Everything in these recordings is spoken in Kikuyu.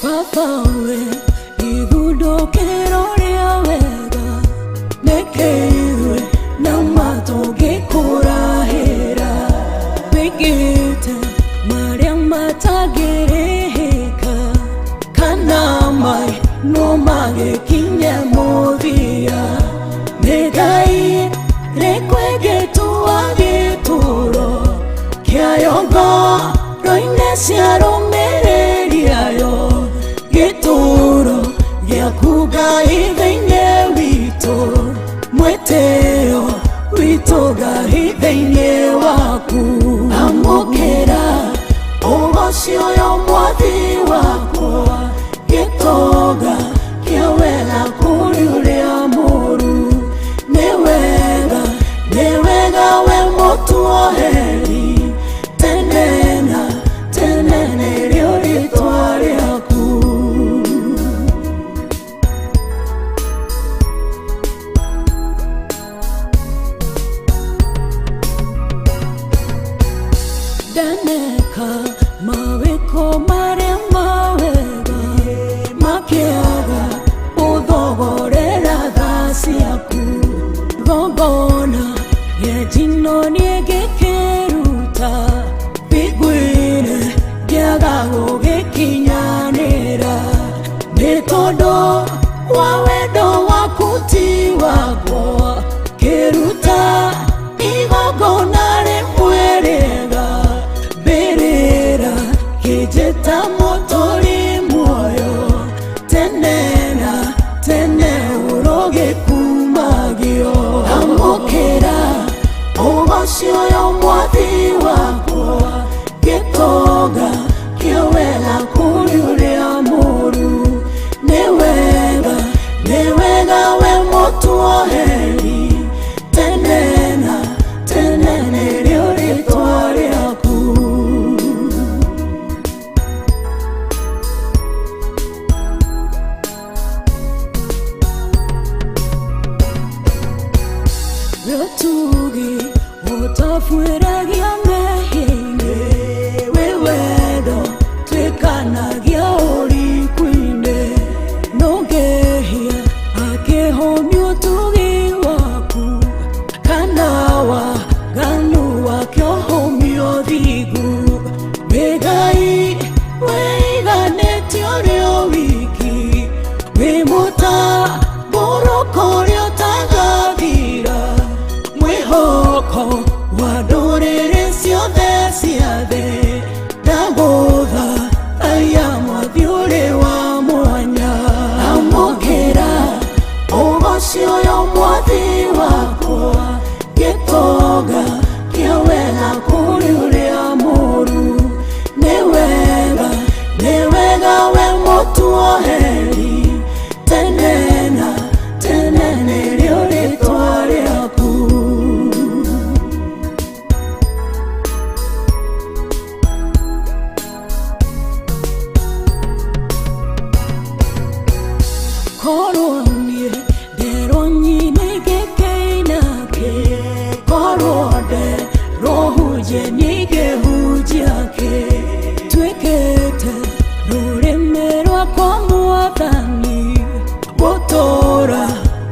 Baba we ithundũkĩro rĩa wega nĩkĩigue na matũngĩkũrahĩra wĩkĩte marĩa matangĩrĩhĩka kana mai no magĩkinye mũthia nĩ Ngai rĩkwĩgĩtua gĩtũro kĩayo ngoro-inĩ cia rũmĩrĩri ayo gĩtũro gĩaku Ngai thĩinĩ witũ mwĩtĩo witũ Ngai thĩinĩ waku amũkĩra ũgoci ũyũ mwathi wakwa gĩtonga kĩa wega kũrĩ ũrĩa mũũru nĩ wega we mũtuoheri tene na tene nĩrĩo rĩtwa rĩaku. Ndaneka mawĩko marĩa mawega makĩaga ũthogorera tha ciaku ngongona ya njino niĩ ngĩkĩruta mbingu-inĩ ngĩaga gũgĩkinyanĩra nĩ tondũ wa wendo waku ti wakwa kĩruta igongona rĩmwe rĩega mbĩrĩra kĩnjĩta mũtũri muoyo tene na tene ũrogĩkumagio amũkĩra ũgoci ũyũ mwathi wakwa gĩtonga kĩa wega kũrĩ ũrĩa mũũru nĩ wega we mũtuoheri tene na tene nĩrĩo rĩtwa rĩaku. Rũtugi ũtabuĩragia mehia-inĩ wĩ wendo twĩkanagia ũriku-inĩ nũngĩhia akĩhũmia ũtugi waku kana waganu wake ũhũmia ũthingu wĩ Ngai wĩiganĩte ũrĩ o wiki wĩ mũtambũrũko ũrĩa ũtagathira mwĩhoko wa ndũrĩrĩ ciothe cia thĩ ndagũtha aya mwathi ũrĩ wa mwanya amũkĩra ũgoci ũyũ mwathi wakwa gĩtonga kĩa wega kũrĩ ũrĩa mũũru nĩ wega we mũtuoheri tene na tene nĩrĩo rĩtwa rĩaku. Korwo niĩ nderwo nyine ngĩkĩinake korwo nderwo hunjie niĩ ngĩhunjia kĩ tuĩkĩte rũrĩmĩ rwakwa mwathani gũtũũra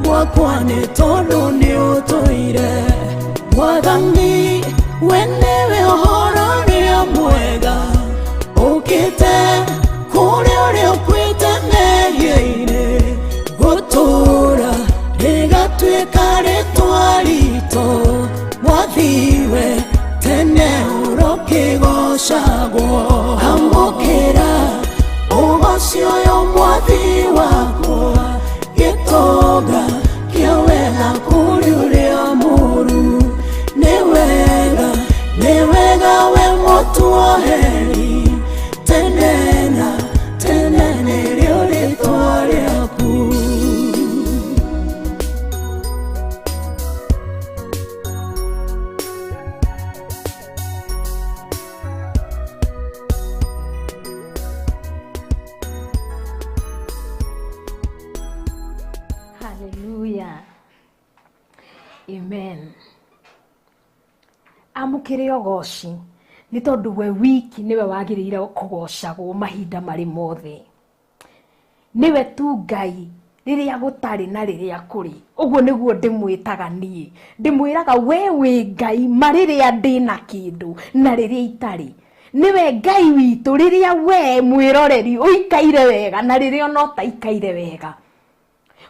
gwakwa nĩ tondũ nĩ ũtũire mwathani we nĩwe ũhoro ũrĩa mwega ũkĩte kũrĩ ũrĩa ũkuĩte mehia-inĩ gũtũũra rĩgatuĩka rĩtwa ritũ mwathiwe tene ũrokĩgocagwo amũkĩra ũgoci ũyũ mwathi wakwa gĩtonga kĩa wega kũrĩ ũrĩa mũũru nĩ wega we mũtuoheri tene na tene nĩrĩo rĩtwa rĩaku. Hallelujah. Amen. Amũkĩre ũgoci nĩ tondũ we wiki nĩwe wagĩrĩire kũgocagwo mahinda marĩ mothe. Nĩwe tu Ngai rĩrĩa gũtarĩ na rĩrĩa kũrĩ. Ũguo nĩguo ndĩmwĩtaga niĩ. Ndĩmwĩraga we wĩ Ngai ma rĩrĩa ndĩna kĩndũ na rĩrĩa itarĩ. Nĩwe Ngai witũ rĩrĩa we mwĩroreri ũikaire wega na rĩrĩa ona ũtaikaire wega.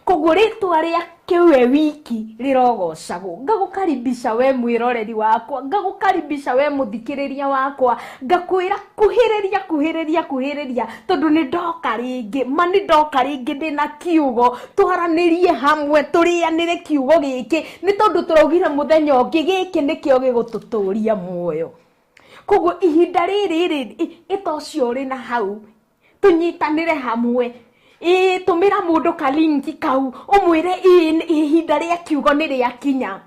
Koguo rĩtwa rĩake we wiki rĩrogocagwo. Ngagũkaribisha we mwĩroreri wakwa, ngagũkaribisha we mũthikĩrĩria wakwa, ngakwĩra kuhĩrĩria kuhĩrĩria kuhĩrĩria, tondũ nĩ ndoka rĩngĩ, ma nĩ ndoka rĩngĩ ndĩna kiugo, twaranĩrie hamwe, tũrĩanĩre kiugo gĩkĩ, nĩ tondũ tũraugire mũthenya ũngĩ gĩkĩ nĩkĩo gĩgũtũtũria muoyo. Koguo ihinda rĩrĩ rĩ, ĩta ũcio ũrĩ na hau, tũnyitanĩre hamwe. Ĩĩ tũmĩra mũndũ ka link kau, ũmwĩre ĩĩ ihinda rĩa kiugo nĩ rĩakinya.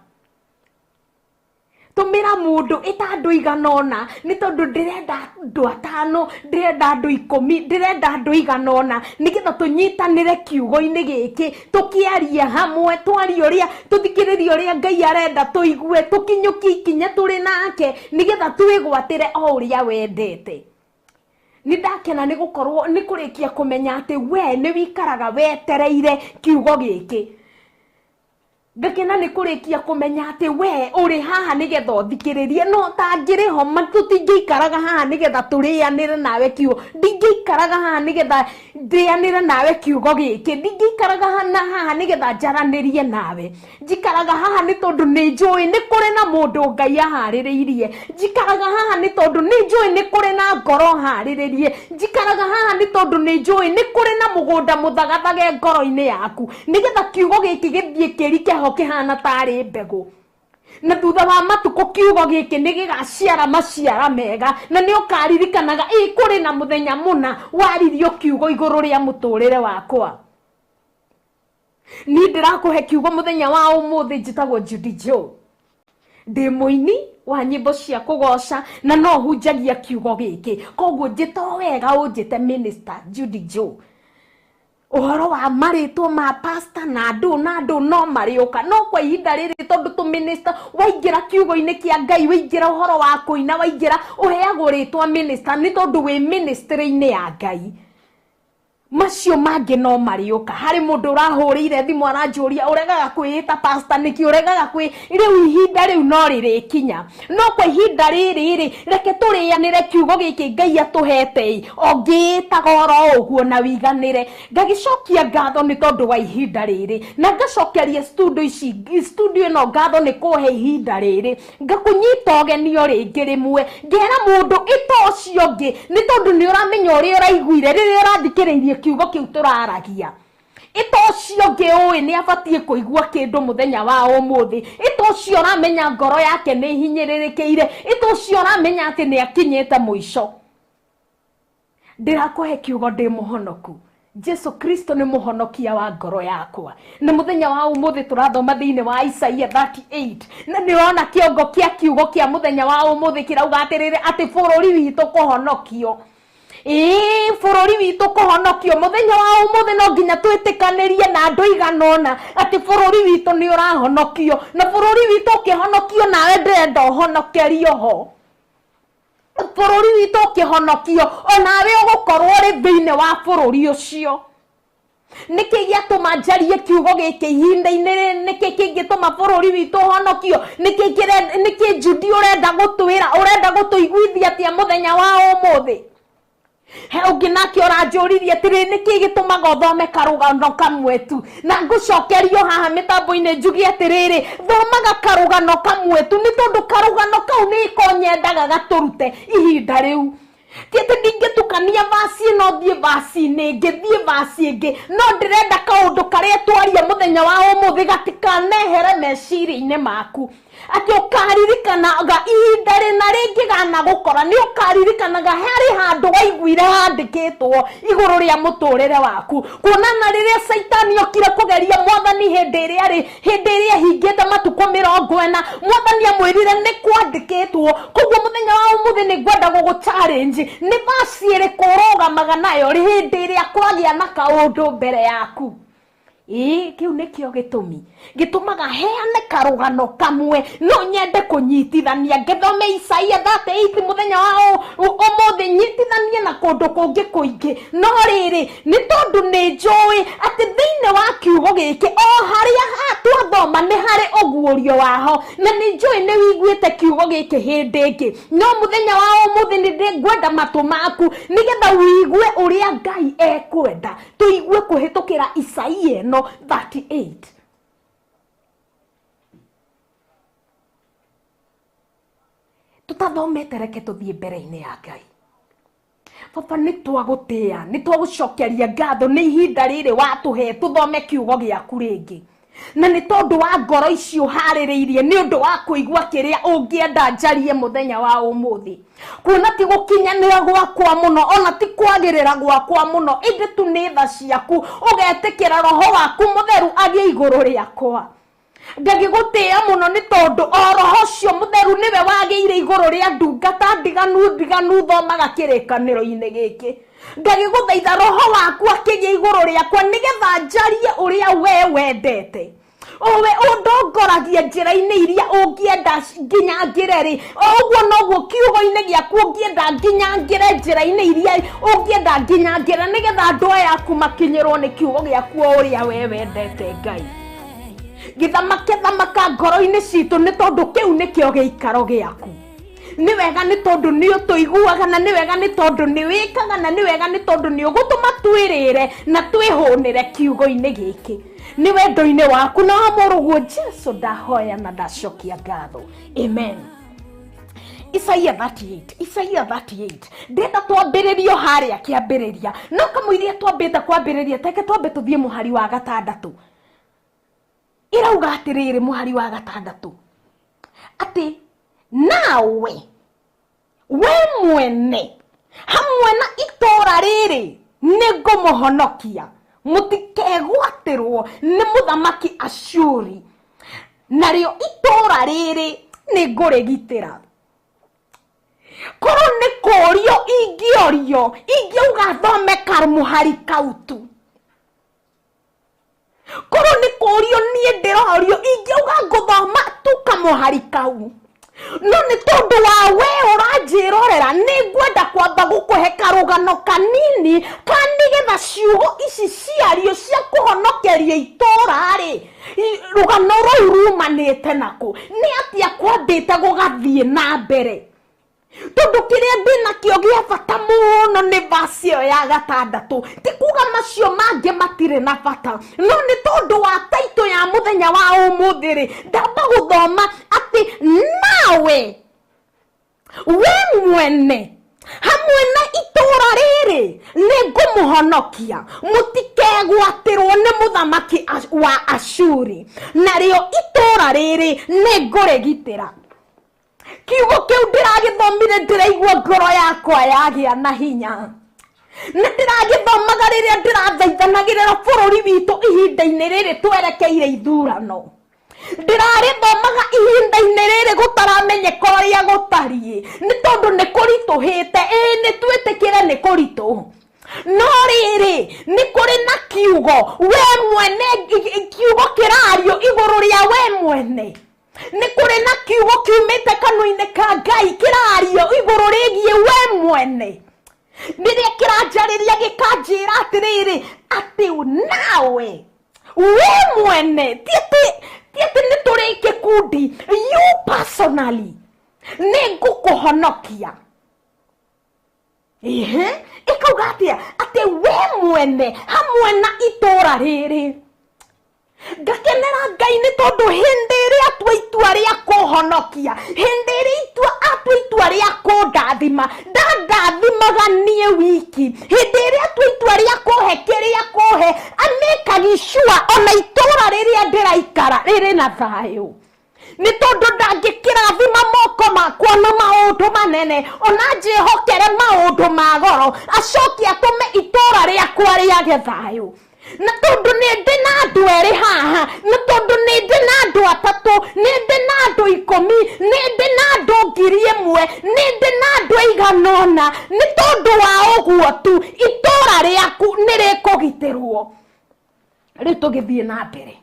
Tũmĩra mũndũ, ĩta andũ igana ũna, nĩ tondũ ndĩrenda andũ atano, ndĩrenda andũ ikũmi, ndĩrenda andũ igana ũna, nĩgetha tũnyitanĩre kiugo-inĩ gĩkĩ, tũkĩarie hamwe, twarie ũrĩa, tũthikĩrĩrie ũrĩa Ngai arenda tũigue, tũkinyũkie ikinya tũrĩ nake, nĩgetha twĩgwatĩre o ũrĩa wendete. Nĩ ndakena nĩ gũkorwo nĩ kũrĩkia kũmenya atĩ we nĩ wikaraga wetereire kiugo gĩkĩ. Ngakena nĩ kũrĩkia kũmenya atĩ we ũrĩ haha nĩgetha ũthikĩrĩrie, no ũtangĩrĩ ho ma tũtingĩikaraga haha nĩgetha tũrĩanĩre nawe kiugo. Ndingĩikaraga haha nĩgetha ndĩanĩre nawe kiugo gĩkĩ, ndingĩikaraga haha nĩgetha njaranĩrie nawe. Njikaraga haha nĩ tondũ nĩ njũĩ nĩ kũrĩ na mũndũ Ngai aharĩrĩirie. Njikaraga haha nĩ tondũ nĩ njũĩ nĩ kũrĩ na ngoro harĩrĩrie. Njikaraga haha nĩ tondũ nĩ njũĩ nĩ kũrĩ na mũgũnda mũthagathage ngoro-inĩ yaku, nĩgetha kiugo gĩkĩ gĩthiĩ kĩrike ho kĩhana tarĩ mbegũ. Na thutha wa matukũ kiugo gĩkĩ nĩ gĩgaciara maciara mega, na nĩ ũkaririkanaga, ĩ kũrĩ na mũthenya mũna waririo kiugo igũrũ rĩa mũtũrĩre wakwa. Niĩ ndĩrakũhe kiugo mũthenya wa ũmũthĩ, njĩtagwo Judy Joe. Ndĩ mũini wa nyĩmbo cia kũgoca na no hunjagia kiugo gĩkĩ. Koguo njĩta o wega ũnjĩte Minister Judy Joe. Ũhoro wa marĩtwa ma pastor na andũ na andũ no marĩũka. No kwa ihinda rĩrĩ tondũ tũ minister, waingĩra kiugo-inĩ kĩa Ngai, waingĩra ũhoro wa kũina, waingĩra ũheagwo rĩtwa minister nĩ tondũ wĩ ministry-inĩ ya Ngai. Macio mangĩ no marĩũka. Harĩ mũndũ ũrahũrĩire thimũ aranjũria ũregaga kwĩĩta pastor nĩkĩ, ũregaga kwĩ, rĩu ihinda rĩu no rĩrĩkinya. No kwa ihinda rĩrĩ rĩ, reke tũrĩanĩre kiugo gĩkĩ Ngai atũhete ĩ, o ngĩĩtaga oro ũguo na wiganĩre. Ngagĩcokia ngatho nĩ tondũ wa ihinda rĩrĩ, na ngacokeria studio ici, studio ĩno ngatho nĩ kũhe ihinda rĩrĩ. Ngakũnyita ũgeni o rĩngĩ rĩmwe, ngera mũndũ ĩta ũcio ũngĩ, nĩ tondũ nĩ ũramenya ũrĩa ũraiguire rĩrĩa ũrathikĩrĩirie kiugo kĩu tũraragia. Ĩta ũcio ũngĩ ũĩ nĩ abatiĩ kũigua kĩndũ mũthenya wa ũmũthĩ. Ĩta ũcio ũramenya ngoro yake nĩ ĩhinyĩrĩrĩkĩire. Ĩta ũcio ũramenya atĩ nĩ akinyĩte mũico. Ndĩrakũhe kiugo ndĩ mũhonoku. Jesu Kristo nĩ mũhonokia wa ngoro yakwa. Na mũthenya wa ũmũthĩ tũrathoma thĩinĩ wa Isaia 38. Na nĩũrona kĩongo kĩa kiugo kĩa mũthenya wa ũmũthĩ kĩrauga atĩrĩrĩ, atĩ bũrũri witũ kũhonokio. Ĩĩ, bũrũri witũ kũhonokio. Mũthenya wa ũmũthĩ no nginya twĩtĩkanĩrie na andũ aigana ũna atĩ bũrũri witũ nĩ ũrahonokio. Na bũrũri witũ ũkĩhonokio nawe ndĩrenda ũhonokerio ho. Bũrũri witũ ũkĩhonokio, onawe ũgũkorwo ũrĩ thĩinĩ wa bũrũri ũcio. Nĩkĩ gĩatũma njarie kiugo gĩkĩ ihinda-inĩ rĩrĩ? Nĩkĩ kĩngĩtũma bũrũri witũ ũhonokio? Nĩkĩ nĩkĩ Judy ũrenda gũtwĩra? Ũrenda gũtũiguithia atĩa mũthenya wa ũmũthĩ? He ũngĩ nake ũranjũririe atĩrĩ, nĩkĩ gĩtũmaga ũthome karũgano kamwe tu? Na ngũcokerio haha mĩtambo-inĩ njuge atĩrĩrĩ, thomaga karũgano kamwe tu nĩ tondũ karũgano kau nĩko nyendaga gatũrute ihinda rĩu. Ti atĩ ndingĩtukania vaci ĩno thiĩ vaci-inĩ ĩngĩ, thiĩ vaci ĩngĩ, no ndĩrenda kaũndũ karĩa twaria mũthenya wa ũmũthĩ gatikanehere meciria-inĩ maku. Atĩ ũkaririkanaga ihinda rĩna rĩngĩganagũkora, nĩ ũkaririkanaga harĩ handũ waiguire handĩkĩtwo igũrũ rĩa mũtũrĩre waku. Kuona na rĩrĩa Caitani okire kũgeria Mwathani hĩndĩ ĩrĩa arĩ, hĩndĩ ĩrĩa ehingĩte matukũ mĩrongo ĩna, Mwathani amwĩrire nĩ kwandĩkĩtwo. Koguo mũthenya wa ũmũthĩ nĩ ngwenda gũgũ challenge, nĩ verse ĩrĩkũ ũrũgamaga nayo hĩndĩ ĩrĩa kwagĩa na kaũndũ mbere yaku? Ĩĩ, kĩu nĩkĩo gĩtũmi gĩtũmaga heane karũgano kamwe. No nyende kũnyitithania ngĩthome Isaia 38 mũthenya wa ũmũthĩ, nyitithanie na kũndũ kũngĩ kũingĩ. No rĩrĩ, nĩ tondũ nĩ njũĩ atĩ thĩinĩ wa kiugo gĩkĩ o harĩa twathoma nĩ harĩ ũguũrio waho, na nĩ njũĩ nĩ wiguĩte kiugo gĩkĩ hĩndĩ ĩngĩ. No mũthenya wa ũmũthĩ nĩ ndĩngwenda matũ maku nĩgetha ũigue ũrĩa Ngai ekwenda tũigue kũhĩtũkĩra Isaia ĩno 38. Tũtathomete, reke tũthiĩ mbere-inĩ ya Ngai. Baba, nĩ twagũtĩĩa, nĩ twagũcokeria ngatho nĩ ihinda rĩrĩ watũhe tũthome kiugo gĩaku rĩngĩ, na nĩ tondũ wa ngoro ici ũharĩrĩirie nĩ ũndũ wa kũigua kĩrĩa ũngĩenda njarie mũthenya wa ũmũthĩ. Kuona ti gũkinyanĩra gwakwa mũno, ona ti kwagĩrĩra gwakwa mũno, ĩndĩ tu nĩ tha ciaku ũgetĩkĩra roho waku mũtheru agĩe igũrũ rĩakwa. Ngagĩgũtĩĩa mũno nĩ tondũ o roho ũcio mũtheru nĩwe wagĩire igũrũ rĩa ndungata ndiganu ndiganu thomaga kĩrĩkanĩro-inĩ gĩkĩ. Ngagĩgũthaitha roho waku akĩgĩa igũrũ rĩakwa nĩgetha njarie ũrĩa we wendete. Owe ũndongoragia njĩra-inĩ iria ũngĩenda nginyangĩre rĩ, o ũguo noguo kiugo-inĩ gĩaku ũngĩenda nginyangĩre njĩra-inĩ iria ũngĩenda nginyangĩre, nĩgetha andũ aya aku makinyĩrwo nĩ kiugo gĩaku o ũrĩa we wendete. Ngai, gĩthamake thamaka ngoro-inĩ citũ, nĩ tondũ kĩu nĩkĩo gĩikaro gĩaku. Nĩ wega nĩ tondũ nĩ ũtũiguaga, na nĩ wega nĩ tondũ nĩ wĩkaga, na nĩ wega nĩ tondũ nĩ ũgũtũma twĩrĩre na twĩhũnĩre kiugo-inĩ gĩkĩ. Nĩ wendo-inĩ waku na wa mũrũguo Jesu ndahoya na ndacokia ngatho, amen. Isaia 38, Isaia 38, ndĩrenda twambĩrĩrio harĩa kĩambĩrĩria, no kamũiria twambĩte kwambĩrĩria, teke twambe tũthiĩ mũhari wa gatandatũ. Ĩrauga atĩrĩrĩ, mũhari wa gatandatũ, atĩ nawe we mwene hamwe na itũũra rĩrĩ nĩ ngũmũhonokia, mũtikegwatĩrwo nĩ mũthamaki Ashuri, narĩo itũũra rĩrĩ nĩ ngũrĩgitĩra. Korwo nĩ kũũrio ingĩorio, ingĩauga thome kamũhari kau tu. Korwo nĩ kũũrio niĩ ndĩrorio, ingĩauga ngũthoma tu kamũhari kau. No nĩ tondũ wa we ũranjĩrorera, nĩ ngwenda kwamba gũkũhe karũgano kanini ka nĩgetha ciugo ici ciario cia kũhonokeria itũũra-rĩ, rũgano rũu rumanĩte nakũ, nĩ atĩa kwambĩte gũgathiĩ na mbere. Tondũ kĩrĩa ndĩnakĩo gĩa bata mũno nĩ vasi ĩyo ya gatandatũ. Ti kuga macio mangĩ matirĩ na bata, no nĩ tondũ wa taitũ ya mũthenya wa ũmũthĩ rĩ, ndamba gũthoma atĩ nawe we mwene hamwe na itũũra rĩrĩ nĩ ngũmũhonokia, mũtikegwatĩrwo nĩ mũthamaki wa Ashuri, narĩo itũũra rĩrĩ nĩ ngũrĩgitĩra. Kiugo kĩu ndĩragĩthomire, ndĩraigua ngoro yakwa yagĩa na hinya. Nĩ ndĩragĩthomaga rĩrĩa ndĩrathaithanagĩrĩra bũrũri witũ ihinda-inĩ rĩrĩ twerekeire ithurano. Ndĩrarĩthomaga ihinda-inĩ rĩrĩ gũtaramenyeka ũrĩa gũtariĩ, nĩ tondũ nĩ kũritũhĩte. Ĩĩ, nĩ twĩtĩkĩre nĩ kũritũ, no rĩrĩ, nĩ kũrĩ na kiugo we mwene, kiugo kĩrario igũrũ rĩa we mwene. Nĩ kũrĩ na kiugo kiumĩte kanua-inĩ ka Ngai kĩrario igũrũ rĩgiĩ we mwene. Rĩrĩa kĩranjarĩria gĩkanjĩra atĩrĩrĩ, atĩ nawe we mwene, ti atĩ nĩ tũrĩ gĩkundi, you personally, nĩ ngũkũhonokia. Ehe, ĩkauga atĩa? Atĩ we mwene hamwe na itũũra rĩrĩ. Ngakenera Ngai nĩ tondũ hĩndĩ ĩrĩa atua itua rĩa kũhonokia, hĩndĩ ĩrĩa itua atua itua rĩa kũndathima, ndandathimaga niĩ wiki. Hĩndĩ ĩrĩa atua itua rĩa kũhe kĩrĩa kũhe, amĩkagi sure ona itũũra rĩrĩa ndĩraikara rĩrĩ na thayũ. Nĩ tondũ ndangĩkĩrathima moko makwa na maũndũ manene, ona njĩhokere maũndũ ma goro, acoke atũme itũũra rĩakwa rĩage thayũ. Na tondũ nĩ ndĩ na andũ erĩ haha, na tondũ nĩ ndĩ na andũ atatũ, nĩ ndĩ na andũ 10, nĩ ndĩ na andũ 1000, nĩ ndĩ na andũ aigana ũna, nĩ tondũ wa ũguo tu itũũra rĩaku nĩ rĩkũgitĩrwo. Rĩu tũgĩthiĩ na mbere,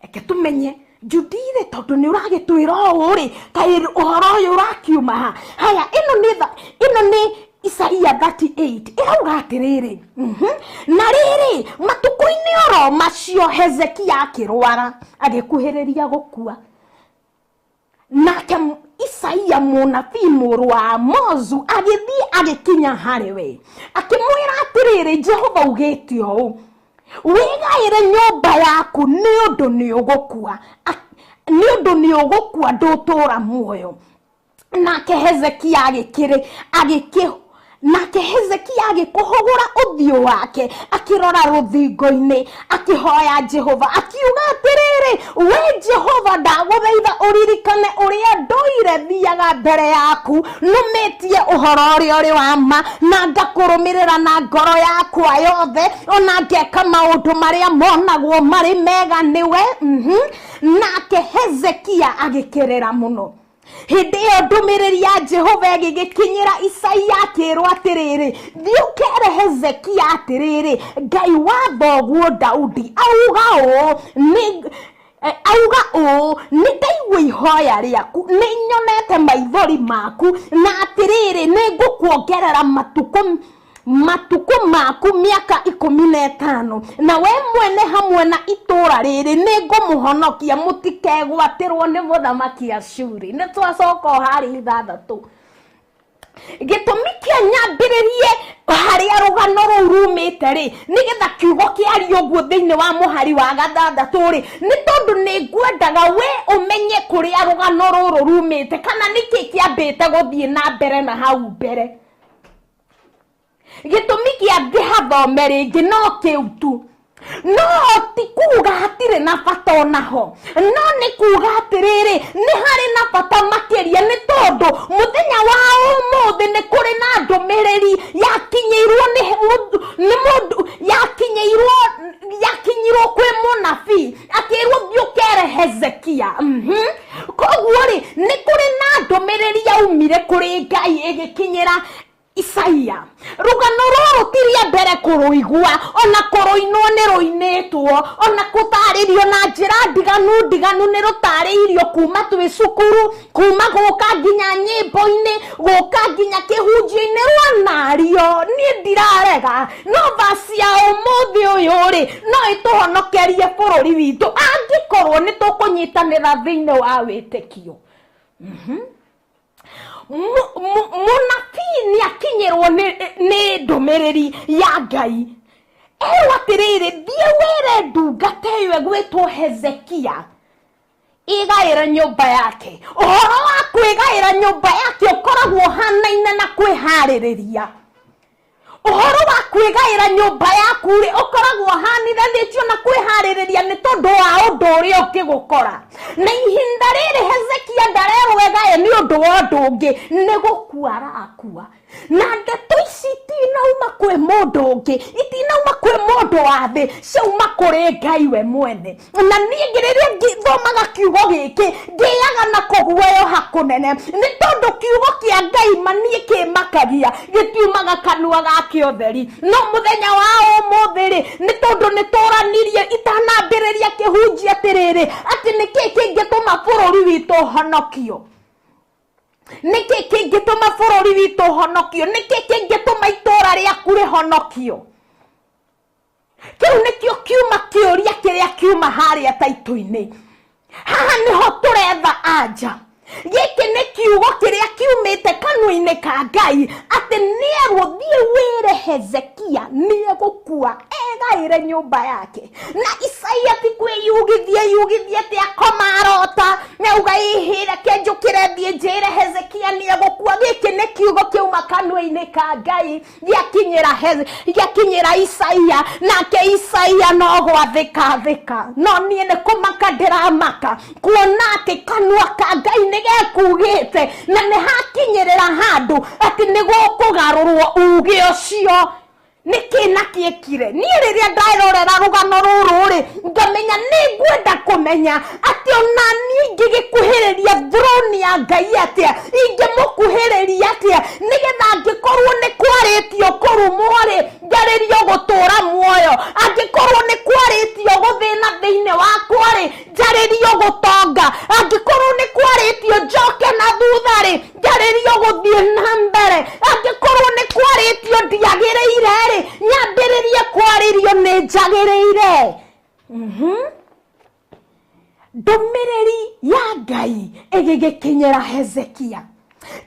reke tũmenye Judy-rĩ, tondũ nĩ ũragĩtwĩra ũũ rĩ, kaĩ ũhoro ũyũ ũrakiuma ha? Haya, ĩno nĩ ĩno nĩ Isaia 38 ĩrauga atĩrĩrĩ, na rĩrĩ, matukũ-inĩ oro macio Hezekia akĩrwara, agĩkuhĩrĩria gũkua. Nake Isaia mũnabii mũrũ wa Amozu agĩthiĩ agĩkinya harĩ we, akĩmwĩra atĩrĩrĩ, Jehova ugĩte ũũ, wĩgaĩre nyũmba yaku nĩ ũndũ nĩ ũgũkua, nĩ ũndũ nĩ ũgũkua ndũtũũra muoyo. Nake Hezekia agĩkĩrĩ agĩkĩ nake Hezekia agĩkũhũgũra ũthiũ wake akĩrora rũthingo-inĩ, akĩhoya Jehova akiuga atĩrĩrĩ, we Jehova, ndagũthaitha ũririkane ũrĩa ndũire thiaga mbere yaku nũmĩtie ũhoro ũrĩa ũrĩ wa ma, na ngakũrũmĩrĩra na ngoro yakwa yothe, ona ngeka maũndũ marĩa monagwo marĩ mega nĩwe. Nake Hezekia agĩkĩrĩra mũno. Hĩndĩ ĩyo ndũmĩrĩri ya Jehova ĩgĩgĩkinyĩra Isaia akĩĩrwo atĩrĩrĩ, thiĩ ũkere Hezekia atĩrĩrĩ, Ngai wa thoguo Daudi auga ũũ, nĩ auga ũũ, nĩ ndaigua ihoya rĩaku, nĩ nyonete maithori maku, na atĩrĩrĩ, nĩ ngũkuongerera matukũ matukũ maku mĩaka 15, na we mwene hamwe na itũũra rĩrĩ nĩ ngũmũhonokia mũtikegwatĩrwo nĩ mũthamaki Ashuri. Nĩ twacoka o harĩa ithathatũ. Gĩtũmi kĩa nyambĩrĩrie harĩa rũgano rũu rumĩte rĩ, nĩgetha kiugo kĩario ũguo thĩinĩ wa mũhari wa gatandatũ rĩ, nĩ tondũ nĩ ngwendaga we ũmenye kũrĩa rũgano rũrũ rumĩte, kana nĩkĩ kĩambĩte gũthiĩ na mbere na hau mbere. Gĩtũmi kĩa ngĩhathome rĩngĩ no kĩu tu, no ti kuga hatirĩ na bata onaho, no nĩ kuga atĩrĩrĩ, nĩ harĩ na bata makĩria, nĩ tondũ mũthenya wa ũmũthĩ nĩ kũrĩ na ndũmĩrĩri yakinyĩirwo nĩ nĩ mũndũ, yakinyĩirwo yakinyirwo kwĩ mũnabii akĩrwo thiĩ ũkere Hezekia. Koguo rĩ, nĩ kũrĩ na ndũmĩrĩri yaumire kũrĩ Ngai ĩgĩkinyĩra Isaia. Rũgano rũrũ ti rĩa mbere kũrũigua, ona kũrũinwo nĩ rũinĩtwo, ona kũtarĩrio na njĩra ndiganu ndiganu nĩ rũtarĩirio kuma twĩ cukuru, kuma gũka nginya nyĩmbo-inĩ, gũka nginya kĩhunjio-inĩ, rwanario. Niĩ ndirarega, no vaci ya ũmũthĩ ũyũ rĩ, no ĩtũhonokerie bũrũri witũ angĩkorwo nĩ tũkũnyitanĩra thĩinĩ wa wĩtĩkio. Mũnabii nĩ akinyĩrwo nĩ ndũmĩrĩri ya Ngai, erwo atĩrĩrĩ, thiĩ wĩre ndungata ĩyo ĩgwĩtwo Hezekia ĩgaĩre nyũmba yake. Ũhoro wa kwĩgaĩra nyũmba yake ũkoragwo ũhanaine na kwĩharĩrĩria. Ũhoro wa kwĩgaĩra nyũmba yaku rĩ, ũkoragwo ũhanithanĩtio na kwĩharĩrĩria nĩ tondũ wa ũndũ ũrĩa ũngĩgũkora. Na ihinda rĩrĩ Hezekia ndarerwo egae nĩ ũndũ wa ũndũ ũngĩ, nĩ gũkua arakua. Na ndeto ici itinauma kwĩ mũndũ ũngĩ, itinauma kwĩ mũndũ wa thĩ, ciauma kũrĩ Ngai we mwene. Na niĩ rĩrĩa ngĩthomaga kiugo gĩkĩ, ngĩaga na kũguoyoha kũnene, nĩ tondũ kiugo kĩa Ngai ma niĩ kĩmakagia, gĩtiumaga kanua gake ũtheri. No mũthenya wa ũmũthĩ rĩ, nĩ tondũ nĩ tũranirie itanambĩrĩria kĩhunjia atĩrĩrĩ, atĩ nĩkĩ kĩngĩtũma bũrũri witũ ũhonokio? Nĩkĩ kĩngĩtũma bũrũri witũ ũhonokio? Nĩkĩ kĩngĩtũma itũũra rĩaku rĩhonokio? Kĩu nĩkĩo kiuma kĩũria kĩrĩa kiuma harĩa taitũ-inĩ. Haha nĩho tũretha anja. Gĩkĩ nĩ kiugo kĩrĩa kiumĩte kanua-inĩ ka Ngai, atĩ nĩerwo thiĩ wĩre Hezekia nĩegũkua egaĩre nyũmba yake. Na Isaia ti kwĩyugithia yugithia atĩ akoma arota na auga ĩhĩ reke njũkĩre thiĩ njĩre Hezekia nĩegũkua. Gĩkĩ nĩ kiugo kĩauma kanua-inĩ ka Ngai gĩakinyĩra gĩakinyĩra Isaia, nake Isaia no gwathĩka athĩka. No niĩ nĩ kũmaka ndĩramaka kuona atĩ kanua ka Ngai nĩ gekugĩte na nĩ hakinyĩrĩra handũ atĩ nĩ gũkũgarũrwo uge ũcio. Nĩkĩ na kĩekire? Niĩ rĩrĩa ndarorera rũgano rũrũ rĩ, ngamenya nĩ ngwenda kũmenya atĩ ona niĩ ingĩgĩkuhĩrĩria throne ya Ngai atĩa, ingĩmũkuhĩrĩria atĩa, nĩgetha angĩkorwo nĩ kwarĩtio kũrumwo rĩ, njarĩrio gũtũra muoyo, angĩkorwo nĩ kwarĩtio gũthĩ gũthiĩ na mbere. Angĩkorwo nĩ kwarĩtio ndiagĩrĩire rĩ, nyambĩrĩrie kwarĩrio nĩ njagĩrĩire. Ndũmĩrĩri ya Ngai ĩgĩgĩkinyĩra Hezekia.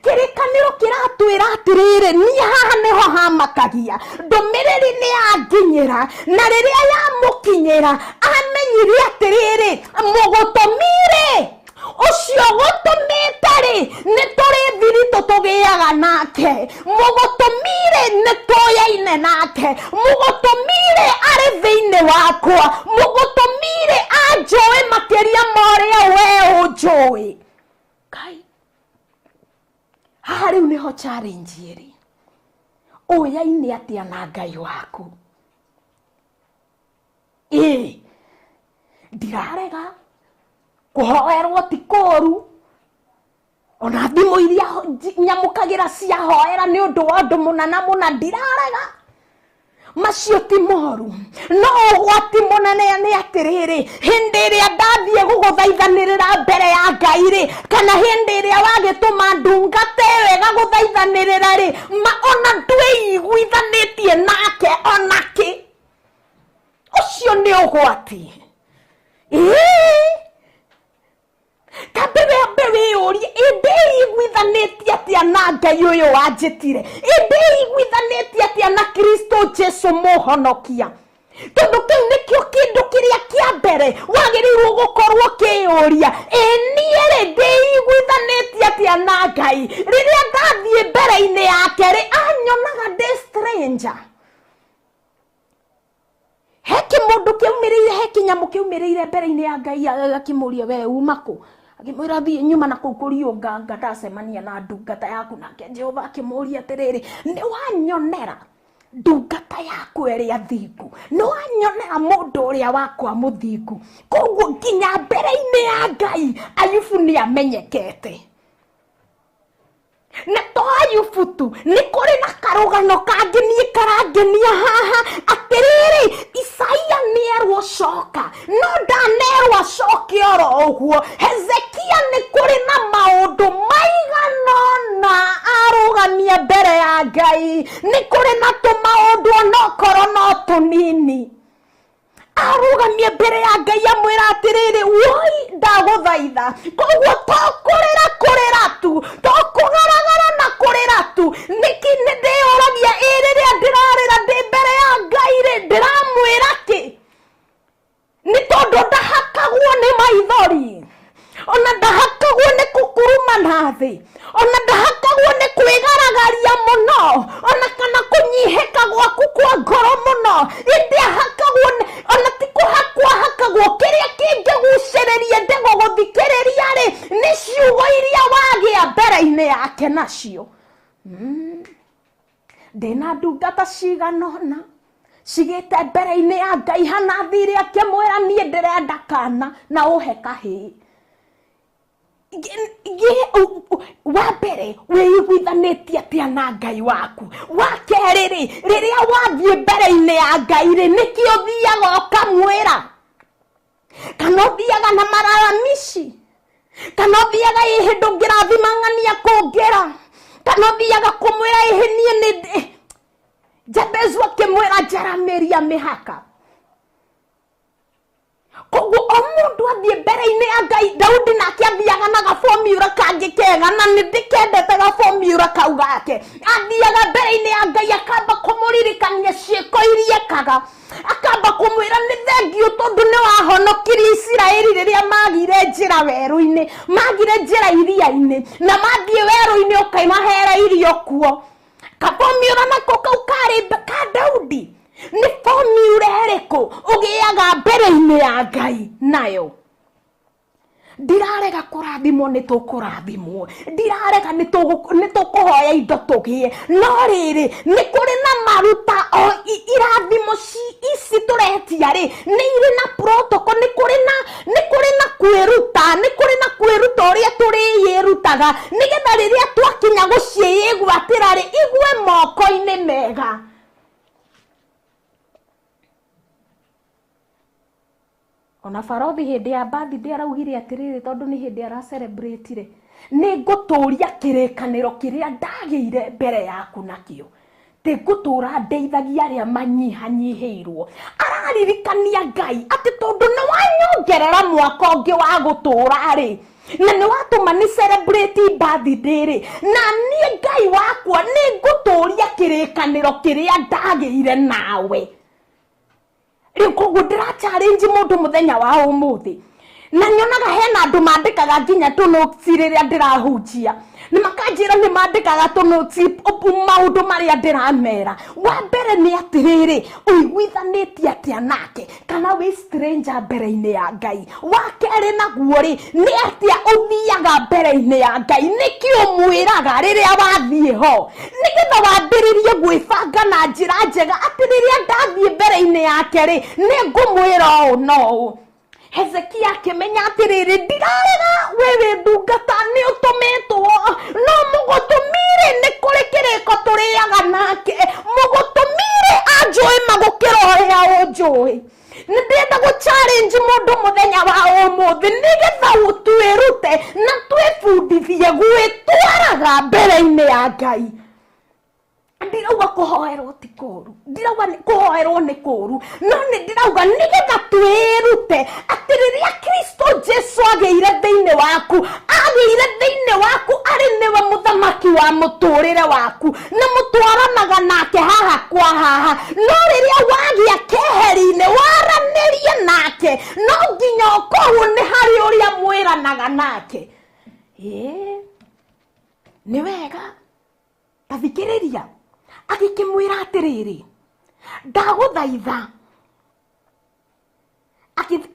Kĩrĩkanĩro kĩratwĩra atĩrĩrĩ, niĩ haha nĩho hamakagia. Ndũmĩrĩri nĩ yanginyĩra, na rĩrĩa yamũkinyĩra amenyire atĩrĩrĩ, mũgũtũmire ũcio gũtũmĩte rĩ, nĩ tũrĩ thiritũ tũgĩaga nake. Mũgũtũmire nĩ tũyaine nake. Mũgũtũmire arĩ thĩinĩ wakwa. Mũgũtũmire anjũĩ makĩria ma ũrĩa we ũnjũĩ. Kai haha rĩu nĩho challenge ĩrĩ. Ũyaine atĩa na Ngai waku? Ĩĩ, ndirarega kũhoerwo ti kũũru, ona thimũ iria nyamũkagĩra ciahoera nĩ ũndũ wa ũndũ mũna na mũna, ndirarega, macio ti moru. No ũgwati mũnene nĩ atĩrĩrĩ, hĩndĩ ĩrĩa ndathiĩ gũgũthaithanĩrĩra mbere ya Ngai rĩ, kana hĩndĩ ĩrĩa wagĩtũma ndungata ĩyo ĩgagũthaithanĩrĩra rĩ, ma ona ndwĩiguithanĩtie nake onakĩ. Ũcio nĩ ũgwati. Ĩĩ, kambe wambe wĩyũrie, ĩ ndĩiguithanĩtie atĩa na Ngai ũyũ wanjĩtire? Ĩ ndĩiguithanĩtie atĩa na Kristo Jesu mũhonokia? Tondũ kĩu nĩkĩo kĩndũ kĩrĩa kĩa mbere wagĩrĩirwo gũkorwo ũkĩyũria, ĩ niĩ rĩ ndĩiguithanĩtie atĩa na Ngai? Rĩrĩa ndathiĩ mbere-inĩ yake rĩ, anyonaga ndĩ stranger. He kĩmũndũ kĩaumĩrĩire, he kĩnyamũ kĩaumĩrĩire mbere-inĩ ya Ngai, akĩmũria, we uma kũ? Akĩmwĩra, thiĩ nyuma na kũu kũriũnganga, ndacemania na ndungata yaku. Nake Jehova akĩmũria atĩrĩrĩ, nĩ wanyonera ndungata yaku ĩrĩa thingu? Nĩ wanyonera mũndũ ũrĩa wakwa mũthingu? Koguo nginya mbere-inĩ ya Ngai Ayubu nĩ amenyekete. Na to Ayubu tu, nĩ kũrĩ na karũgano kangĩ niĩ karangenia haha. Atĩrĩrĩ, Isaia nĩerwo coka, no ndanerwo acoke oro ũguo. Hezekia nĩ kũrĩ na maũndũ maigana ũna arũgamia mbere ya Ngai. Nĩ kũrĩ na tũmaũndũ onokorwo no tũnini arũgamie mbere ya Ngai, amwĩra atĩrĩrĩ, woi ndagũthaitha. Koguo to kũrĩra kũrĩra tu, to kũgaragara na kũrĩra tu. Nĩkĩ nĩ ndĩyũragia, ĩ rĩrĩa ndĩrarĩra ndĩ mbere ya Ngai rĩ, ndĩramwĩra kĩ? Nĩ tondũ ndahakagwo nĩ maithori, ona ndahakagwo nĩ kũkuruma na thĩ, ona ndahakagwo nĩ kwĩgaragaria mũno, ona kana kũnyihĩka gwaku kwa ngoro mũno. Ĩndĩ ahakagwo, ona ti kũhakwo ahakagwo. Kĩrĩa kĩngĩgucĩrĩria ende gũgũthikĩrĩria rĩ, nĩ ciugo iria wagĩa mbere-inĩ yake nacio. Ndĩna ndungata cigana ũna cigĩte mbere-inĩ ya Ngai, hana thirĩ akĩmwĩra, niĩ ndĩrenda kana na ũhe kahĩĩ. Wa mbere, wĩiguithanĩtie atĩa na Ngai waku? Wa kerĩ rĩ, rĩrĩa wathiĩ mbere-inĩ ya Ngai rĩ, nĩkĩ ũthiaga ũkamwĩra? Kana ũthiaga na mararamici? Kana ũthiaga, ĩhĩ ndũngĩrathima ng'ania kũngĩra? Kana ũthiaga kũmwĩra, ĩhĩ niĩ nĩ Jabezu akĩmwĩra, njaramĩria mĩhaka. Koguo o mũndũ athiĩ mbere-inĩ ya Ngai. Daudi nake athiaga na gabomiura kangĩ kega, na nĩ ndĩkendete gabomiura kau gake. Athiaga mbere-inĩ ya Ngai akamba kũmũririkania ciĩko iria ekaga, akamba kũmwĩra nĩ thengiũ tondũ nĩ wahonokirie Isiraeli rĩrĩa magire njĩra werũ-inĩ, magire njĩra iria-inĩ, na mathiĩ werũ-inĩ ũkĩmahera irio kuo. Kabomiura nako kau karĩ ka Daudi. Nĩ bomiura ĩrĩkũ ũgĩaga mbere-inĩ ya Ngai nayo? Ndirarega kũrathimwo, nĩ tũkũrathimwo. Ndirarega, nĩ tũkũhoya indo tũgĩe. No rĩrĩ, nĩ kũrĩ na maruta o irathimo ici tũretia rĩ, nĩ irĩ na protocol. Nĩ kũrĩ na kwĩruta, nĩ kũrĩ na kwĩruta ũrĩa tũrĩyĩrutaga, nĩgetha rĩrĩa twakinya gũciĩgwatĩra rĩ, igwe moko-inĩ mega. Ona barothi hĩndĩ ya birthday araugire atĩrĩrĩ, tondũ nĩ hĩndĩ ara celebrate-ire. Nĩ ngũtũũria kĩrĩkanĩro kĩrĩa ndagĩire mbere yaku nakĩo. Ndĩngũtũũra ndeithagia arĩa manyihanyihĩirwo. Araririkania Ngai atĩ tondũ nĩ wanyongerera mwaka ũngĩ wa gũtũũra-rĩ, na nĩ watũma nĩ celebrate birthday rĩ, na niĩ Ngai wakwa nĩ ngũtũũria kĩrĩkanĩro kĩrĩa ndagĩire nawe. Rĩu koguo ndĩra challenge mũndũ mũthenya wa ũmũthĩ, na nyonaga hena andũ mandĩkaga nginya tũnotes rĩrĩa ndĩrahunjia, nĩ makanjĩra nĩ mandĩkaga tũnotes maũndũ marĩa ndĩramera. Wa mbere nĩ atĩrĩrĩ, ũiguithanĩtie atĩa nake, kana wĩ stranger mbere-inĩ ya Ngai? Wa kerĩ naguo rĩ, nĩ atĩa ũthiaga mbere-inĩ ya Ngai? Nĩkĩ ũmwĩraga rĩrĩa wathiĩ ho, nĩgetha wambĩrĩrie gwĩbanga na njĩra njega atĩ rĩrĩa ndathiĩ mbere-inĩ yake rĩ, nĩ ngũmwĩra ũũ na ũũ. Hezekia akĩmenya atĩrĩrĩ, ndirarega, we wĩ ndungata, nĩ ũtũmĩtwo, no mũgũtũmire nĩ kũrĩ kĩrĩko tũrĩaga nake, mũgũtũmire anjũĩ magũkĩra ũrĩa ũnjũĩ. Nĩ ndĩrenda gũ challenge mũndũ mũthenya wa ũmũthĩ nĩgetha twĩrute na twĩbundithie gwĩtwaraga mbere-inĩ ya Ngai. Ndirauga kũhoerwo ti kũũru, ndirauga kũhoerwo nĩ kũũru, no nĩ ndĩrauga nĩgetha twĩrute atĩ rĩrĩa Kristo Jesu agĩire thĩinĩ waku, agĩire thĩinĩ waku arĩ nĩwe mũthamaki wa mũtũrĩre waku, na mũtwaranaga nake haha kwa haha. No rĩrĩa wagĩa keheri-inĩ waranĩrie nake, no nginya ũkorwo nĩ harĩ ũrĩa mwĩranaga nake. Ĩĩ, nĩ wega. Ta thikĩrĩria, agĩkĩmwĩra atĩrĩrĩ, ndagũthaitha,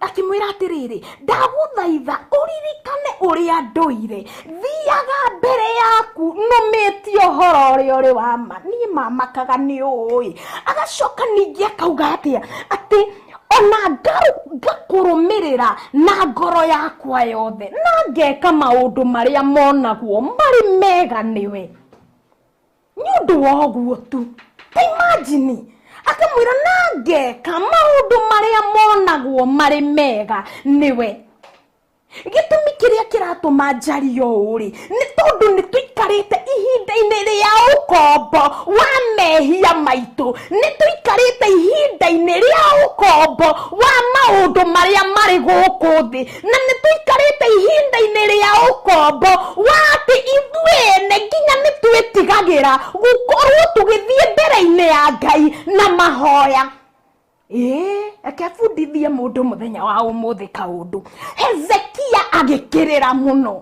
akĩmwĩra atĩrĩrĩ, ndagũthaitha ũririkane ũrĩa ndũire thiaga mbere yaku nũmĩtie ũhoro ũrĩa ũrĩ wa ma. Niĩ mamakaga nĩ ũĩ. Agacoka ningĩ akauga atĩa? Atĩ ona ngakũrũmĩrĩra na ngoro yakwa yothe, na ngeka maũndũ marĩa monagwo marĩ mega nĩwe. Nĩ ũndũ wa ũguo tu, ta imagine, akamwĩra na ngeka maũndũ marĩa monagwo marĩ mega nĩwe. Gĩtũmi kĩrĩa kĩratũma njarie ũũ rĩ, nĩ tondũ nĩ tũikarĩte ihinda-inĩ rĩa ũkombo wa mehia maitũ, nĩ tũikarĩte ihinda-inĩ rĩa ũkombo wa maũndũ marĩa marĩ gũkũ thĩ, na nĩ tũikarĩte ihinda-inĩ rĩa ũkombo wa atĩ ithuĩ ene nginya nĩ twĩtigagĩra gũkorwo tũgĩthiĩ mbere-inĩ ya Ngai na mahoya. Ĩĩ, reke bundithie mũndũ mũthenya wa ũmũthĩ kaũndũ. Hezekia agĩkĩrĩra mũno.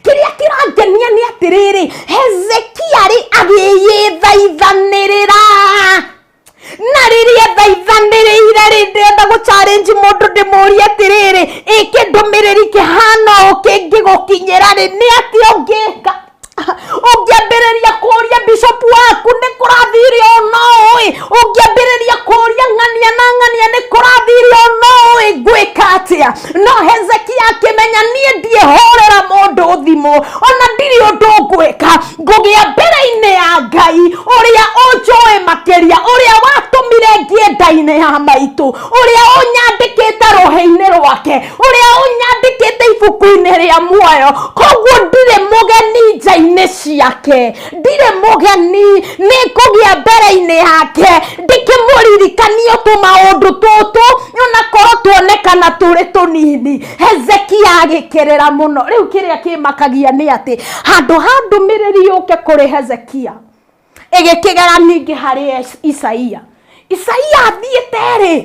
Kĩrĩa kĩrangenia nĩ atĩrĩrĩ, Hezekia rĩ agĩyĩthaithanĩrĩra. Na rĩrĩa ethaithanĩrĩire rĩ, ndĩrenda gũ challenge mũndũ ndĩmũrie atĩrĩrĩ, ĩ kĩndũmĩrĩri kĩhana ũũ kĩngĩgũkinyĩra rĩ, nĩ atĩa ũngĩka? Ũngĩambĩrĩria kũũria bishop waku nĩ kũrathire ũũ na ũũ ĩ, ũngĩambĩrĩria kũũria ng'ania na ng'ania nĩ kũrathire ũũ na ũũ ĩ, ngwĩka atĩa? No Hezekia akĩmenya niĩ ndiĩhũrĩra mũndũ thimũ, ona ndirĩ ũndũ ngwĩka, ngũgĩa mbere-inĩ ya Ngai ũrĩa ũnjũĩ makĩria, ũrĩa watũmire ngĩe nda-inĩ ya maitũ, ũrĩa ũnyandĩkĩte rũhĩ-inĩ rwake, ũrĩa ũnyandĩkĩte ibuku-inĩ rĩa muoyo. Koguo ndirĩ mũgeni nja-inĩ ciake, ndirĩ mũgeni, nĩ ngũgĩa mbere-inĩ yake ndĩkĩmũririkanie tũmaũndũ tũtũ onakorwo tuonekana tũrĩ tũnini. Hezekia agĩkĩrĩra mũno. Rĩu kĩrĩa kĩmakagia nĩ atĩ handũ ha ndũmĩrĩri yũke kũrĩ Hezekia, ĩgĩkĩgera ningĩ harĩ Isaia. Isaia athiĩte rĩ,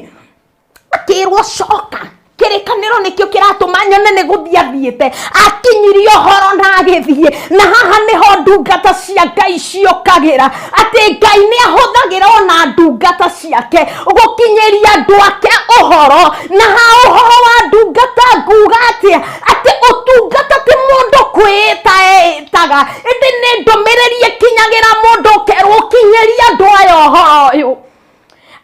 akĩrwo coka, kĩrĩkanĩro nĩkĩo kĩratũma nyone nĩ gũthiĩ athiĩte, akinyirie ũhoro na agĩthiĩ. Na haha nĩho ndungata cia Ngai ciũkagĩra, atĩ Ngai nĩ ahũthagĩra ona ndungata ciake gũkinyĩria andũ ake ũhoro. Na ha ũhoro wa ndungata nguga atĩa? Atĩ ũtungata ti mũndũ kwĩĩta eĩtaga, ĩndĩ nĩ ndũmĩrĩri ĩkinyagĩra mũndũ ũkerwo ũkinyĩrie andũ aya ũhoro ũyũ.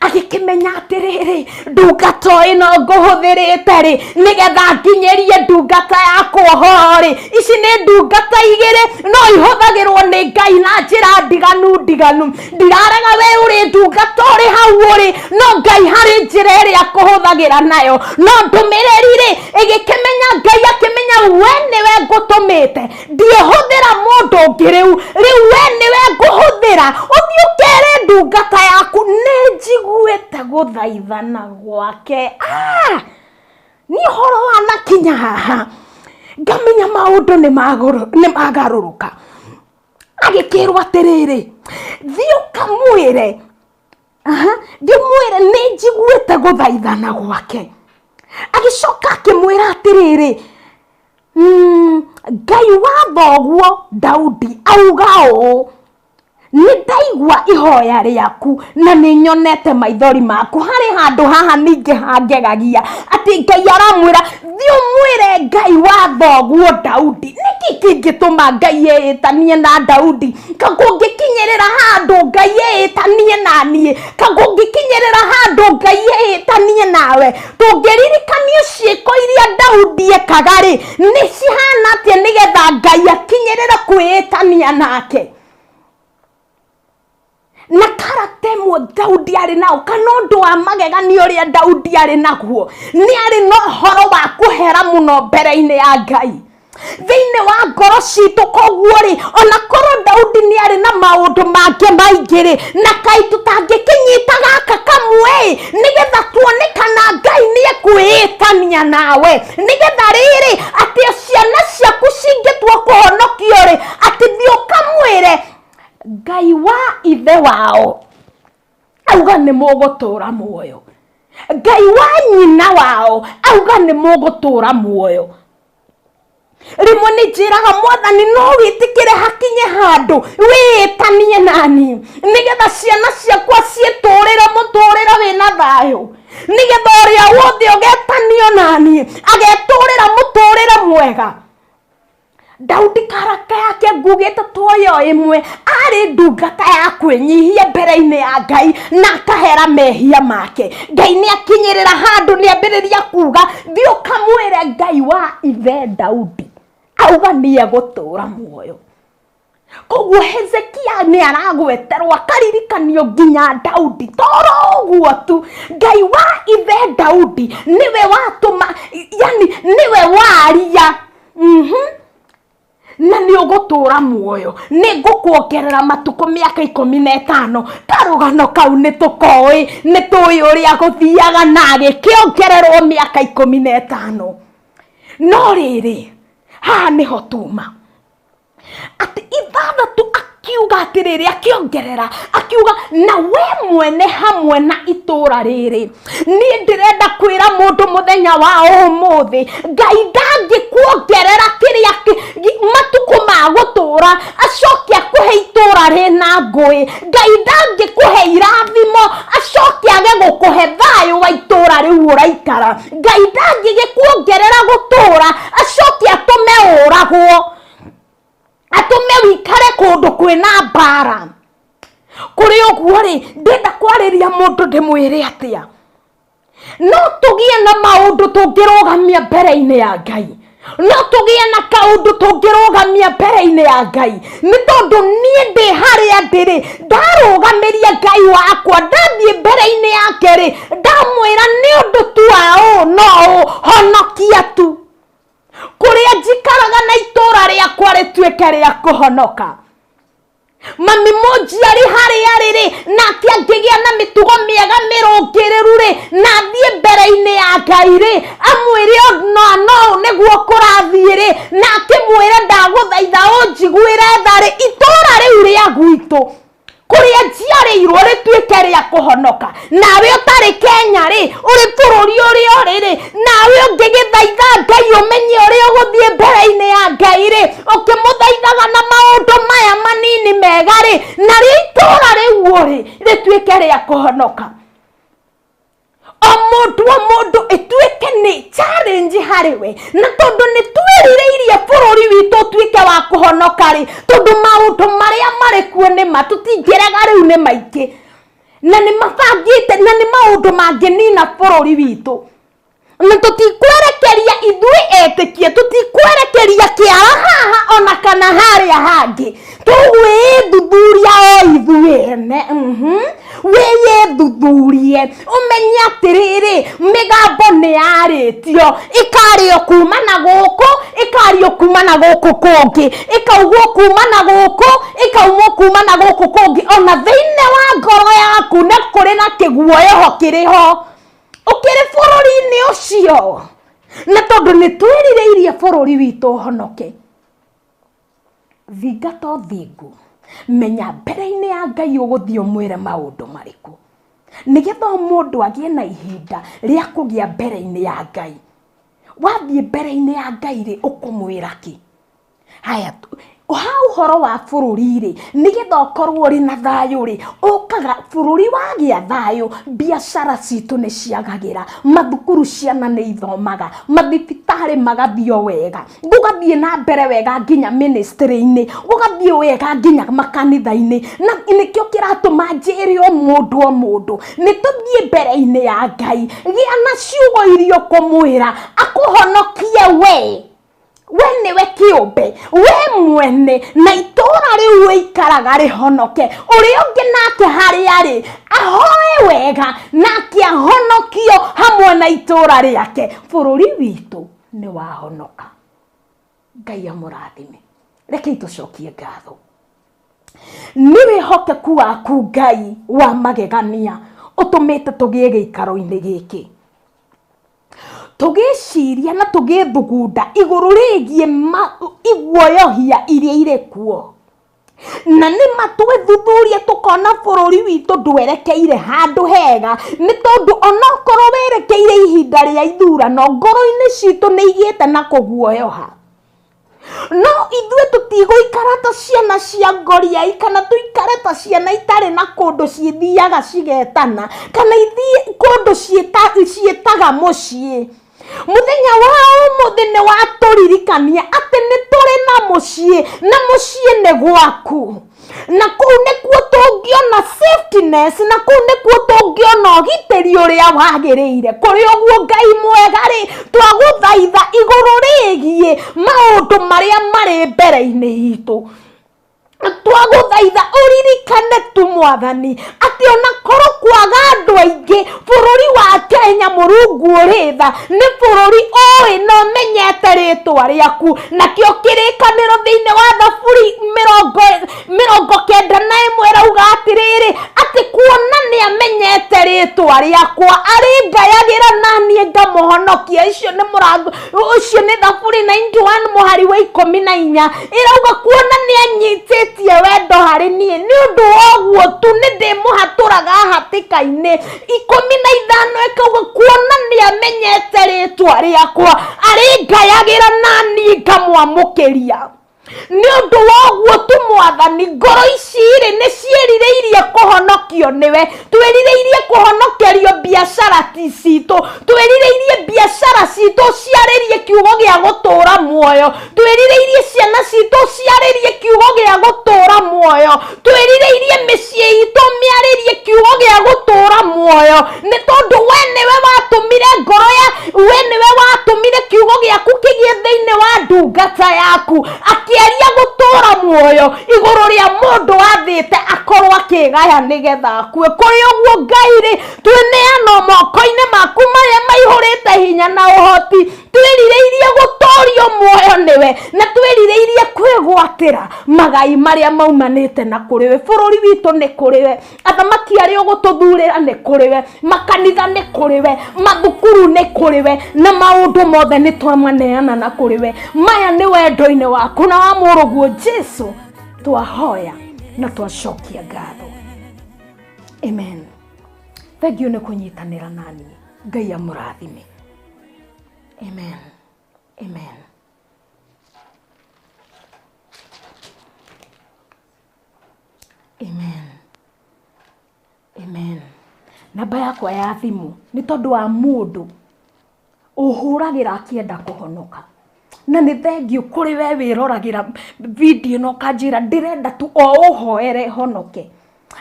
Agĩkĩmenya atĩrĩrĩ, ndungata ĩno ngũhũthĩrĩte rĩ, nĩgetha nginyĩrie ndungata yakwa ũhoro rĩ, ici nĩ ndungata igĩrĩ no ihũthagĩrwo nĩ Ngai na njĩra ndiganu ndiganu. Ndirarega we ũrĩ ndungata ũrĩ hau ũrĩ, no Ngai harĩ njĩra ĩrĩa akũhũthagĩra nayo. No ndũmĩrĩri rĩ, ĩgĩkĩmenya, Ngai akĩmenya we nĩwe ngũtũmĩte, ndiĩhũthĩra mũndũ ũngĩ rĩu, rĩu we nĩwe ngũhũthĩra, ũthiĩ ũkere ndungata yaku nĩ njiguĩte gũthaithana gwake. Ah! Niĩ ũhoro wanakinya haha ngamenya maũndũ nĩ magarũrũka. Agĩkĩrwo atĩrĩrĩ, thiĩ ũkamwĩre, aha, thiĩ ũmwĩre nĩ njiguĩte gũthaithana gwake. Agĩcoka akĩmwĩra atĩrĩrĩ, Ngai wa thoguo Daudi auga ũũ, nĩ ndaigua ihoya rĩaku na nĩ nyonete maithori maku. Harĩ handũ haha ningĩ hangegagia atĩ Ngai aramwĩra thiĩ ũmwĩre Ngai wa thoguo Daudi. Nĩkĩ kĩngĩtũma Ngai eĩtanie na Daudi? Kangũngĩkinyĩrĩra handũ Ngai eĩtanie na niĩ, kangũngĩkinyĩrĩra handũ Ngai eĩtanie nawe. Tũngĩririkanio ciĩko iria Daudi ekaga rĩ, nĩ cihana atĩa nĩgetha Ngai akinyĩrĩre kwĩĩtania nake? Na karata ĩmwe Daudi arĩ nao, kana ũndũ wa magegania ũrĩa Daudi arĩ naguo, nĩ arĩ na ũhoro wa kũhera mũno mbere-inĩ ya Ngai thĩinĩ wa ngoro citũ. Koguo rĩ, ona korwo Daudi nĩ arĩ na maũndũ mangĩ maingĩ rĩ, na kaĩ tũtangĩkĩnyita gaka kamwe ĩ, nĩgetha tuone kana Ngai nĩ ekwĩĩtania nawe, nĩgetha rĩrĩ atĩ ciana ciaku cingĩtua kũhonokio rĩ, atĩ thiĩ ũkamwĩre Ngai wa ithe wao auga nĩ mũgũtũra muoyo, Ngai wa nyina wao auga nĩ mũgũtũra muoyo. Rĩmwe nĩ njĩraga Mwathani no wĩtĩkĩre hakinye handũ wĩĩtanie nani, nĩgetha ciana ciakwa ciĩtũrĩre mũtũrĩre wĩna thayũ, nĩgetha ũrĩa wothe ũgetanio nani agetũrĩra mũtũrĩre mwega. Daudi karata yake ngugĩte toyo ĩmwe, arĩ ndungata ya kwĩnyihia mbere-inĩ ya Ngai na akahera mehia make. Ngai nĩ akinyĩrĩra handũ nĩ ambĩrĩria kuga thiĩ ũkamwĩre Ngai wa ithe Daudi auga nĩ egũtũra muoyo. Koguo Hezekia nĩ aragweterwo akaririkanio nginya Daudi. Toro ũguo tu, Ngai wa ithe Daudi nĩwe watũma, yani nĩwe waria, na nĩ ũgũtũra muoyo, nĩ ngũkuongerera matukũ mĩaka 15. Karũgano kau nĩ tũkoĩ, nĩ tũĩ ũrĩa gũthiaga, na agĩkĩongererwo mĩaka 15. No rĩrĩ, haha nĩho tuma atĩ ithathatũ akiuga atĩrĩrĩ, akĩongerera akiuga na we mwene hamwe na itũra rĩrĩ. Niĩ ndĩrenda kwĩra mũndũ mũthenya wa ũmũthĩ, Ngai ndangĩkuongerera kĩrĩa matukũ ma gũtũra acoke akũhe itũra rĩna ngũĩ. Ngai ndangĩkũhe irathimo acoke age gũkũhe thayũ wa itũra rĩu ũraikara. Ngai ndangĩgĩkuongerera gũtũra acoke atũme ũragwo, atũme wikare kũndũ kwĩna mbara. Kũrĩ ũguo rĩ, ndĩrenda kwarĩria mũndũ ndĩmwĩre atĩa, no tũgĩe na maũndũ tũngĩrũgamia mbere-inĩ ya Ngai, no tũgĩe na kaũndũ tũngĩrũgamia mbere-inĩ ya Ngai, nĩ tondũ niĩ ndĩ harĩa ndĩrĩ, ndarũgamĩria Ngai wakwa, ndathiĩ mbere-inĩ yake rĩ, ndamwĩra nĩ ũndũ tu wa ũũ no ũũ, honokia tu kũrĩa njikaraga na itũũra rĩakwa rĩtuĩke rĩa kũhonoka. Mami mũnjiari harĩa rĩrĩ, nake angĩgĩa na mĩtugo mĩega mĩrũngĩrĩru rĩ, na athiĩ mbere-inĩ ya Ngai rĩ, amwĩre no no nĩguo kũrathiĩ rĩ, na akĩmwĩre ndagũthaitha ũnjiguĩre tha rĩ, itũũra rĩu rĩa gwitũ kũrĩa njiarĩirwo rĩtuĩke rĩa kũhonoka. Nawe ũtarĩ Kenya rĩ, ũrĩ bũrũri ũrĩa ũrĩ rĩ, nawe ũngĩgĩthaitha Ngai ũmenye ũrĩa ũgũthiĩ mbere-inĩ ya Ngai rĩ, ũkĩmũthaithaga na maũndũ maya manini mega rĩ, narĩo itũũra rĩu ũrĩ rĩtuĩke rĩa kũhonoka. O mũndũ o mũndũ ĩtuĩke nĩ challenge harĩ we, na tondũ nĩ twĩrirĩirie bũrũri witũ ũtuĩke wa kũhonoka rĩ, tondũ maũndũ marĩa marĩ kuo nĩ ma tũtingĩrega rĩu nĩ maingĩ. Na nĩ mabangĩte na nĩ maũndũ mangĩnina bũrũri witũ. Na tũtikwerekeria ithuĩ etĩkie, tũtikwerekeria kĩara haha ona kana harĩa hangĩ. Tũgwĩthuthuria o ithuĩ ene. Wĩyĩthuthurie ũmenye atĩrĩrĩ, mĩgambo nĩ yarĩtio, ĩkario kuma na gũkũ, ĩkario kuma na gũkũ kũngĩ, ĩkaugwo kuma na gũkũ, ĩkaumwo kuma na gũkũ kũngĩ. Ona thĩinĩ wa ngoro yaku nĩ kũrĩ na kĩguoyoho kĩrĩ ho ũkĩrĩ bũrũri-inĩ ũcio. Na tondũ nĩ twĩrirĩirie bũrũri witũ ũhonoke, thingata ũthingu, menya mbere-inĩ ya Ngai ũgũthiĩ ũmwĩre maũndũ marĩkũ, nĩgetha o mũndũ agĩe na ihinda rĩa kũgĩa mbere-inĩ ya Ngai. Wathiĩ mbere-inĩ ya Ngai rĩ, ũkũmwĩra kĩ? Haya, ha ũhoro wa bũrũri rĩ, nĩgetha ũkorwo ũrĩ na thayũ rĩ, ũkaga bũrũri wagĩa thayũ, biacara citũ nĩ ciagagĩra, mathukuru ciana nĩ ithomaga, mathibitarĩ magathiĩ o wega, gũgathiĩ na mbere wega nginya ministry-inĩ, gũgathiĩ wega nginya makanitha-inĩ. Na nĩkĩo kĩratũma njĩre o mũndũ o mũndũ, nĩ tũthiĩ mbere-inĩ ya Ngai, gĩa na ciugo iria ũkũmwĩra akũhonokie we. We nĩwe kĩũmbe, we mwene, na itũũra rĩu ũikaraga rĩhonoke. Ũrĩa ũngĩ nake harĩa arĩ ahoe wega, nake ahonokio hamwe na itũũra rĩake. Bũrũri witũ nĩ wahonoka. Ngai amũrathime. Rekei tũcokie ngatho. Nĩ wĩhokeku waku Ngai wa magegania ũtũmĩte tũgĩe gĩikaro-inĩ gĩkĩ. Tũgĩciria na tũgĩthugunda igũrũ rĩgiĩ iguoyohia iria irĩ kuo. Na nĩ ma twĩthuthurie tũkona bũrũri witũ ndwerekeire handũ hega, nĩ tondũ onokorwo werekeire ihinda rĩa ithurano, ngoro-inĩ citũ nĩ igĩte na kũguoyoha. No ithuĩ tũtigũikara ta ciana cia ngoriai, kana tũikare ta ciana itarĩ na kũndũ cithiaga cigetana, kana ithiĩ kũndũ ciĩtaga mũciĩ. Mũthenya wa ũmũthĩ nĩ watũririkania atĩ nĩ tũrĩ na mũciĩ, na mũciĩ nĩ gwaku. Na kũu nĩkuo tũngĩona safetyness, na kũu nĩkuo tũngĩona ũgitĩri ũrĩa wagĩrĩire. Kũrĩ ũguo Ngai mwega rĩ, twagũthaitha igũrũ rĩgiĩ maũndũ marĩa marĩ mbere-inĩ itũ. Twagũthaitha ũririkane tu Mwathani atĩ ona korwo kwaga andũ aingĩ bũrũri wa Kenya, Mũrungu ũrĩ tha, nĩ bũrũri ũĩ na ũmenyete rĩtwa rĩaku. Nakĩo kĩrĩkanĩro thĩinĩ wa Thaburi 91 ĩrauga atĩrĩrĩ, atĩ kuona nĩ amenyete rĩtwa rĩakwa, arĩngayagĩra na niĩ ngamũhonokia. Icio nĩ mũrango ũcio nĩ Thaburi 91 mũhari wa 14 ĩrauga kuona nĩ anyitĩtie wendo harĩ niĩ, nĩ ũndũ wa ũguo tu nĩ ndĩmũhatũraga hatĩka-inĩ. 15 ĩkauga kuona nĩ amenyete rĩtwa rĩakwa, arĩngayagĩra na niĩ ngamwamũkĩria. Nĩ ũndũ wa ũguo tu Mwathani, ngoro ici rĩ nĩ ciĩrirĩirie kũhonokio nĩwe. Twĩrirĩirie kũhonokerio biacara citũ, twĩrirĩirie biacara citũ ciarĩrie kiugo gĩa gũtũũra muoyo, twĩrirĩirie ciana citũ ciarĩrie kiugo gĩa gũtũũra muoyo, twĩrirĩirie mĩciĩ itũ mĩarĩrie kiugo gĩa gũtũũra muoyo, nĩ tondũ we nĩwe watũmire ngoro ya, we nĩwe watũmire kiugo gĩaku kĩgĩe thĩinĩ wa ndungata yaku, akĩaria gũtũũra muoyo igũrũ rĩa mũndũ wathĩte akorwo akĩgaya nĩgetha akue. Kũrĩ ũguo Ngai rĩ, twĩneano moko-inĩ maku marĩa maihũrĩte hinya na ũhoti. Twĩrirĩirie gũtũũrio muoyo nĩwe, na twĩrirĩirie kwĩgwatĩra magai marĩa maumanĩte na kũrĩ we. Bũrũri witũ nĩ kũrĩ we, athamaki arĩa ũgũtũthurĩra nĩ kũrĩ we, makanitha nĩ kũrĩ we, mathukuru nĩ kũrĩ we, na maũndũ mothe nĩ twamaneana na kũrĩ we. Maya nĩ wendo-inĩ waku na wa mũrũguo Jesu twahoya na twacokia ngatho. Amen. Thank you nĩ kũnyitanĩra naniĩ. Ngai amũrathime. Amen. Amen. Amen. Amen. Namba yakwa ya thimũ nĩ tondũ wa mũndũ ũhũragĩra akĩenda kũhonoka. Na nĩ thengiũ kũrĩ we wĩroragĩra video ĩno ũkanjĩra ndĩrenda tu o ũhoere honoke.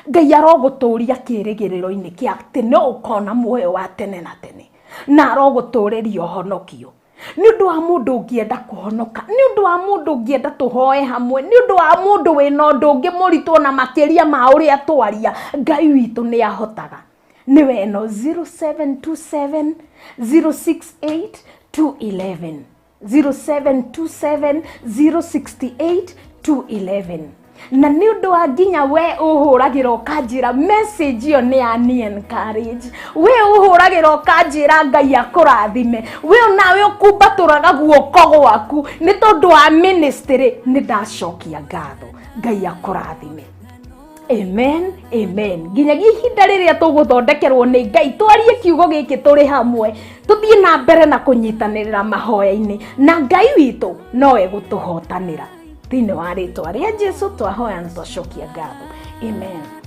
Ngai arogũtũria kĩrĩgĩrĩro-inĩ kĩa atĩ no ũkona muoyo wa tene na tene, na arogũtũrĩria ũhonokio. Nĩ ũndũ wa mũndũ ũngĩenda kũhonoka, nĩ ũndũ wa mũndũ ũngĩenda tũhoe hamwe, nĩ ũndũ wa mũndũ wĩna ũndũ ũngĩ mũritũ ona makĩria ma ũrĩa twaria, Ngai witũ nĩ ahotaga. Nĩwe ĩno 0727 068 211, 0727 068 211. Na nĩ ũndũ wa nginya we ũhũragĩra ũkanjĩra message ĩyo nĩ ya ni encourage, we ũhũragĩra ũkanjĩra Ngai akũrathime, we onawe ũkumbatũraga guoko gwaku nĩ tondũ wa ministry, nĩ ndacokia ngatho. Ngai akũrathime. Amen, amen. Nginyagia ihinda rĩrĩa tũgũthondekerwo nĩ Ngai twarie kiugo gĩkĩ tũrĩ hamwe, tũthiĩ na mbere na kũnyitanĩrĩra mahoya-inĩ, na Ngai witũ no egũtũhotanĩra. Thĩinĩ wa rĩtwa rĩa Jesu twahoya na twacokia ngatho. Amen.